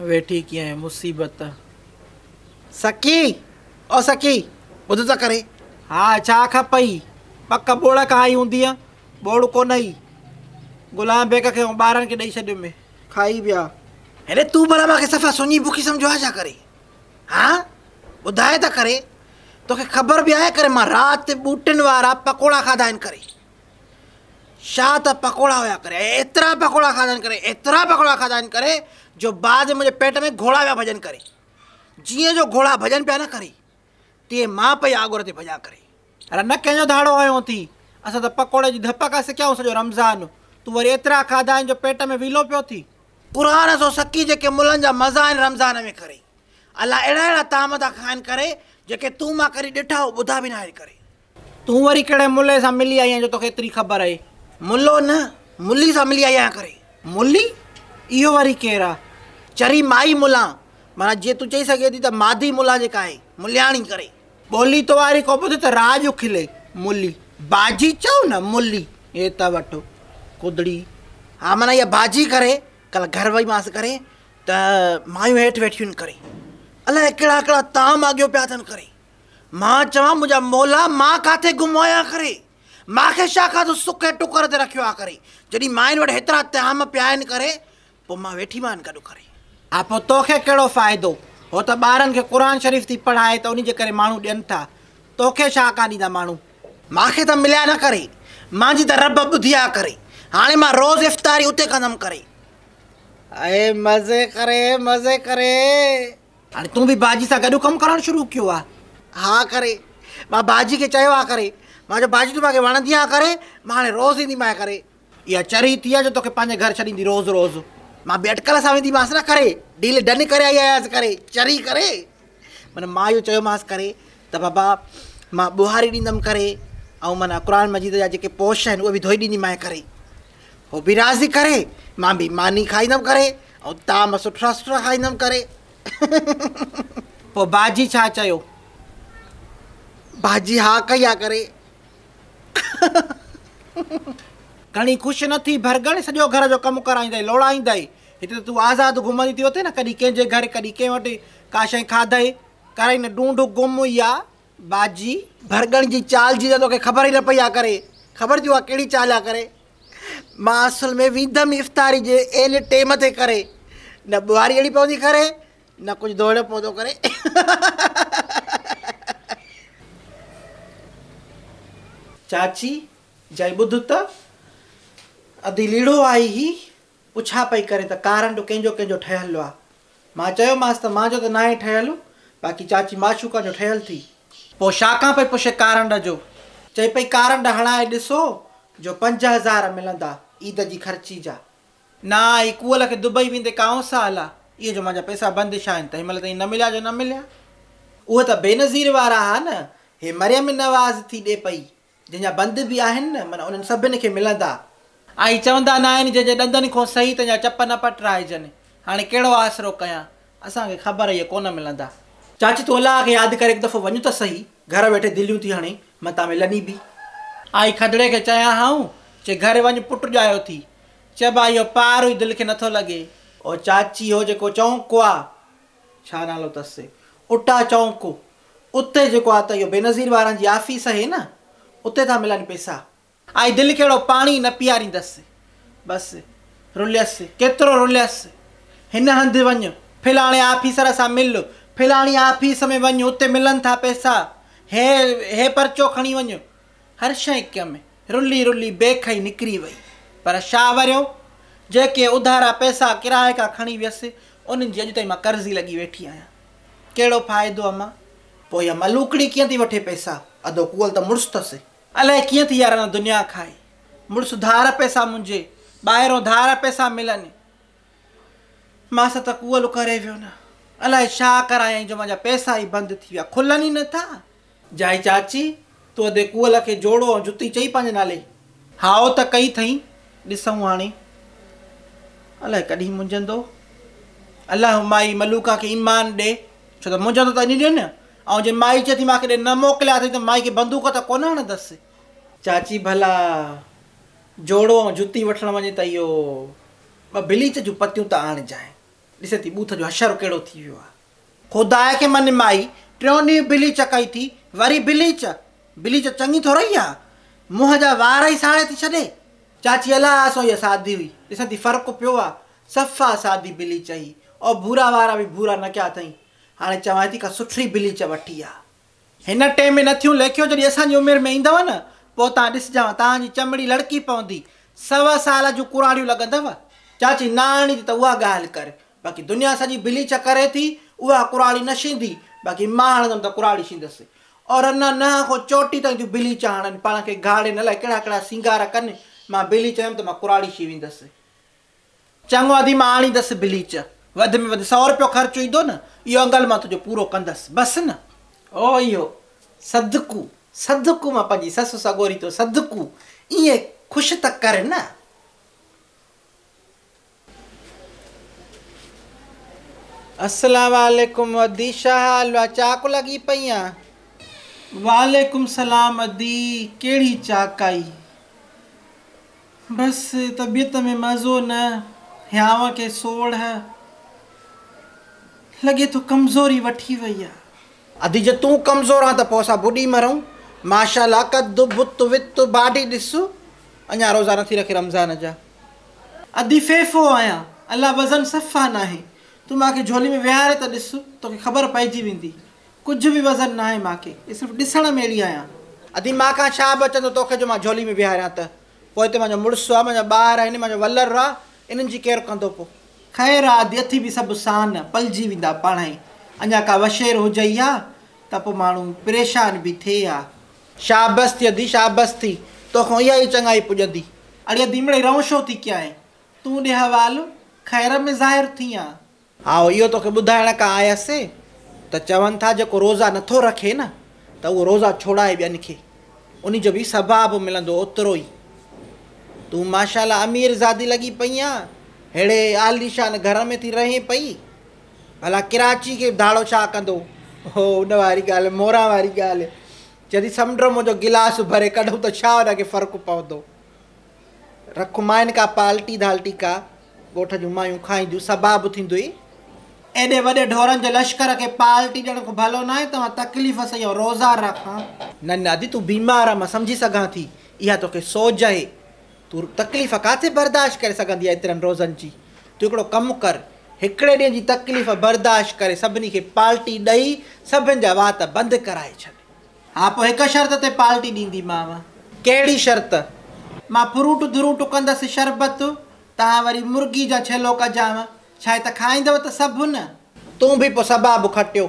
ويٺي ڪيئن مصيبت. سڪي او سڪي ٻڌ ته ڪري. ها ڇا کپئي؟ پڪ ٻوڙ کان آئي هوندينء. ٻوڙ ڪونهئي. غلام بيگ کي ۽ ٻارن کي ڏئي ڇڏيم. کائي ويا. هيڏي تون ڀلا مان کي صفا سڃي بکي سمجهيو آ ڇا ڪري؟ ها ٻڌاء ته ڪري. توکي خبر به آهي ڪري مان رات ٻوٽن وارا پڪوڙا کاڌا آهن ڪري. ڇا ته پڪوڙا هيا ڪري ۽ ايترا پڪوڙا کاڌا آهن ڪري ايترا پڪوڙا کاڌا آهن ڪري جو بعد ۾ منهنجي پيٽ ۾ گهوڙا پيا ڀڄن ڪري. جيئن جو گهوڙا ڀڄن پيا نه ڪري تيئن مان پئي آڳر تي ڀڄان ڪري. اڙي نه ڪنهن جو ڌاڙو هنيو ٿي. اسان ته پڪوڙي جي ڌپ کان سڪيائون سڄو رمضان. تون وري ايترا کاڌا آهن جو پيٽ ۾ ويلو پيو ٿي. قرآن سو سڪي جيڪي ملن جا مزا آهن رمضان ۾ ڪري. الا اهڙا اهڙا طعام ٿا کائن ڪري جيڪي تون مان ڪڏهن ڏٺا ۽ ٻڌا به ناهن ڪري. تون وري ڪهڙي ملي سان ملي آئي آهين جو توکي ايتري خبر اهي. ملو نه ملي سان ملي آئي آهيان ڪري. ملي؟ اهو وري ڪير آ؟ چري مائي ملان معنيٰ جيئن تون چئي سگهين ٿي ته مادي ملان جيڪا آهي ملياڻي ڪري. ٻولي تو واري ڪو ٻڌ ته راڄ کلي. ملي. باجي چئو نه ملي. هي ته وٺ کدڙي. ها معنيٰ اها باجي ڪري ڪلهه گهر وئي مانس ڪري ته مايون هيٺ ويٺيون آهن ڪري. الائي ڪهڙا ڪهڙا طعام اڳيو پيا اٿن ڪري. مان چوان منهنجا مولا مان ڪاٿي گم آهيان ڪري. مان کي ڇا کاڌو سڪي ٽڪر تي رکيو آ ڪري. جڏهن ماين وٽ هيترا طعام پيا آهن ڪري پوء مان ويٺي مان گڏ ڪري. ها پوء توکي ڪهڙو فائدو؟ هو ته ٻارن کي قرآن شريف ٿي پڙهائي ته انهي جي ڪري ماڻهو ڏين ٿا. توکي ڇا ڪان ڏيندا ماڻهو؟ مان کي ته مليا نه ڪري. مانجي ته رب ٻڌي آ ڪري. هاڻي مان روز افطاري اتي ڪندم ڪري. اي مزي ڪري مزي ڪري. هاڻي تون به باجي سان گڏ ڪم ڪرڻ شروع ڪيو آ. ها ڪري. مان باجي کي چيو آ ڪري. مان چيو باجي تون مان کي وڻندي آ ڪري. مان هاڻي روز اينديمانء ڪري. اها چري ٿي آ جو توکي پنهنجي گهر ڇڏيندي روز روز. مان به اٽڪل سان وينديمانس نه ڪري. ڊيل ڊن ڪري آئي آهيانس ڪري. چري ڪري. معنيٰ مان اهو چيومانس ڪري ته بابا مان ٻهاري ڏيندم ڪري ۽ معنيٰ قرآن مجيد جا جيڪي پوش آهن اهي به ڌوئي ڏينديمانء ڪري. هو به راضي ڪري. مان به ماني کائيندم ڪري ۽ طعام سٺا سٺا کائيندم ڪري. پوء باجي ڇا چيو؟ باجي ها ڪئي آ ڪري. گهڻي خوش نه ٿي ڀرڳڻ، سڄو گهر جو ڪم ڪرائيندئي، لوڙائيندئي. هتي ته تون آزاد گهمندي ٿي وتين نه، ڪڏهن ڪنهن جي گهر، ڪڏهن ڪنهن وٽ ڪا شيء کاڌئي، ڪرئي نه ڍونڍ گم اها باجي. ڀرڳڻ جي چال جي ته توکي خبر ئي نه پئي آ ڪري. خبر ٿي اها ڪهڙي چال آ ڪري. مان اصل ۾ ويندم ئي افطاري جي عين ٽيم تي ڪري. نه ٻهاري ڏيڻي پوندي ڪري، نه ڪجهه ڌوئڻو پوندو ڪري. چاچي، جائي ٻڌ ته، ادي ليڙو آئي هئي، پڇا پئي ڪري ته ڪارنڊ ڪنهن جو ڪنهن جو ٺهيل آ. مان چيومانس ته مانجو ته ناهي ٺهيل، باقي چاچي معشوقه جو ٺهيل ٿي. پوء ڇاکان پئي پڇي ڪارنڊ جو؟ چئي پئي ڪارنڊ هڻائي ڏسو جو 5000 ملندا عيد جي خرچي جا. نه آئي ڪوئل کي دبئي ويندي ڪائون سال آ، اهي جو مانجا پئسا بندش آهن ته هن مهل تائين نه مليا جو نه مليا. اهي ته بينظير وارا ها نه، هي مريم نواز ٿي ڏي پئي، جنهن جا بند به آهن نه، معنيٰ انهن سڀن کي ملندا. آئي چوندا نه آهن جنهن جي ڏندن کون سهي تنهن جا چپ نه پٽرائجن. هاڻي ڪهڙو آسرو ڪيان، اسان کي خبر اهي ڪونه ملندا. چاچي تون الله کي ياد ڪري هڪ دفعو وڃ ته سهي، گهر ويٺي دليون ٿي هڻين، متان ملن ئي به. آئي کدڙي کي چيان هائون، چي گهر وڃ پٽ ڄايو ٿي. چئبا اهو پار ئي دل کي نٿو لڳي. او چاچي اهو جيڪو چونڪ آ، ڇا نالو تس، اٽا چونڪ، اتي جيڪو آ ته اهو بينظير وارن جي آفيس اهي نه، اتي ٿا ملن پئسا. آئي دل کي اهڙو پاڻي نه پياريندس. بس رليس، ڪيترو رليس. هن هنڌ وڃ، فلاڻي آفيسر سان مل، فلاڻي آفيس ۾ وڃ، اتي ملن ٿا پئسا. هي هي پرچو کڻي وڃ. هر شيء ڪيم، رلي رلي بيک ئي نڪري وئي. پر ڇا وريو؟ جيڪي اڌارا پئسا ڪرايي کان کڻي ويس، انهن جي اڄ تائين مان قرضي لڳي ويٺي آهيان. ڪهڙو فائدو امان؟ پوء اها ملوڪڙي ڪيئن ٿي وٺي پئسا؟ ادو ڪوئل ته مڙس اٿس. الائي ڪيئن ٿي يارن دنيا کائي. مڙس ڌار پئسا منهنجي، ٻاهرون ڌار پئسا ملن. مان سان ته ڪوئل ڪري ويو نه. الائي ڇا ڪرايائين جو منهنجا پئسا ئي بند ٿي ويا، کلن ئي نٿا. جائي چاچي، تون ادي ڪوئل کي جوڙو ۽ جتي چئي پنهنجي نالي. هائو ته ڪئي ٿئين، ڏسون هاڻي. الائي ڪڏهن منجهندو. الله مائي ملوڪا کي ايمان ڏي، ڇو ته منجهندو ته انهي ڏي نه. ۽ جي مائي چئي ٿي مان کي ڏي نه موڪليا اٿئي ته مائي کي بندوق ته ڪونه هڻندس. چاچي ڀلا جوڙو ۽ جتي وٺڻ وڃي ته اهو ٻه بليچ جون پتيون ته آڻجانء. ڏسين ٿي ٻوٿ جو حشر ڪهڙو ٿي ويو آ. خدا کي مڃ مائي، ٽيون ڏينهن بليچ ڪئي ٿي، وري بليچ. بليچ چڱي ٿورئي آ، منهن جا وار ئي ساڙي ٿي ڇڏي. چاچي الله آسو اها سادي هئي، ڏسان ٿي فرق پيو آ، صفا سادي بليچ هئي، او ڀورا وارا به ڀورا نه ڪيا اٿئين، هاڻي چوانء ٿي ڪا سٺڙي بليچ وٺي آ. هن ٽيم ۾ نه ٿيون ليکيو، جڏهن اسان جي عمر ۾ ايندؤ نه، پوء توهان ڏسجانء، توهان جي چمڙي لڙڪي پوندي، سوا سال جون ڪراڙيون لڳندؤ. چاچي نه آڻي ٿي ته اها ڳالهه ڪر، باقي دنيا سڄي بليچ ڪري ٿي، اها ڪراڙي نه شيندي، باقي مان هڻندم ته ڪراڙي شيندس. اور نه نهن کان چوٽي تائين ٿيون بليچ هڻن، پاڻ کي گهاڙين، الائي ڪهڙا ڪهڙا سينگار ڪن، مان بليچ هنيم ته مان ڪراڙي شي ويندس. چڱو ادي مان آڻيندس بليچ، وڌ ۾ وڌ سئو رپيو خرچ ايندو نه، اهو انگل مان تنهنجو پورو ڪندس، بس نه. او اهو صدقو، صدقو مان پنهنجي سس سڳوري تو صدقو، ائين خوش ته ڪر نه. السلام عليڪم ادي ڇا حال آ چاڪ لڳي پئي آ. وعليڪم سلام ادي ڪهڙي چاڪ آئي بس طبيعت ۾ مزو نه هيانء کي سوڙهه لڳي ٿو ڪمزوري وٺي وئي آ. ادي جي تون ڪمزور آن ته پوء اسان ٻڏي مرون ماشاءالله قد بت وت باڊي ڏس اڃا روزا نٿي رکي رمضان جا. ادي ڦيڦو آهيان، الله وزن صفا ناهي، تون مان کي جهولي ۾ ويهاري ته ڏس، توکي خبر پئجي ويندي. ڪجهه به وزن ناهي مان کي، صرف ڏسڻ ۾ اهڙي آهيان. ادي مان کان ڇا بچندو توکي جو مان جهولي ۾ ويهاريان ته پوء هتي مانجو مڙس آ، مانجا ٻار آهن، مانجو ولر آ، انهن جي ڪير ڪندو پوء. خير آ ادي اٿي به سڀ سان پلجي ويندا پاڻهئي، اڃا ڪا وشير هجئي ها ته پوء ماڻهو پريشان به ٿئي ها. شابس ٿي ادي شابس ٿي، توکان اها ئي چڱائي پڄندي. اڙي ادي مڙئي رئون ڇو ٿي ڪيائين، تون ڏي حوالو، خير ۾ ظاهر ٿي آن. هائو اهو توکي ٻڌائڻ ڪا آيس ته چون ٿا جيڪو روزا نٿو رکي نه ته اهو روزا ڇوڙائي ٻين کي انهي جو به ثواب ملندو اوترو ئي. تون ماشاءالله امير زادي لڳي پئي آن، ههڙي عاليشان گهر ۾ ٿي رهين پئي. ڀلا ڪراچي کي ڌاڙو ڇا ڪندو؟ هو ان واري ڳالهه، موران واري ڳالهه. جڏهن سمنڊ منهنجو گلاس ڀري ڪڍون ته ڇا ان کي فرق پوندو؟ رک ماين ڪا پالٽي ڌالٽي ڪا ڳوٺ جون مايون کائينديون ثواب ٿيندوئي. ايڏي وڏي ڍورن جي لشڪر کي پالٽي ڏيڻ ڪو ڀلو ناهي توهان تڪليف سهي آئون روزا رکان. نه نه ادي تون بيمار آن مان سمجهي سگهان ٿي اها توکي سوج آهي تون تڪليف ڪاٿي برداشت ڪري سگهندي آهين ايترن روزن جي تون هڪڙو ڪم ڪر هڪڙي ڏينهن جي تڪليف برداشت ڪري سڀني کي پالٽي ڏئي سڀن جا وات بند ڪرائي ڇڏ. ها پوء هڪ شرط تي پالٽي ڏينديمانء. ڪهڙي شرط؟ مان فروٽ ڌروٽ ڪندس شربت، توهان وري مرغي جا ڇيلو ڪجانء، ڇاهي ته کائيندؤ ته سڀ نه. تون به پوء ثواب کٽيو.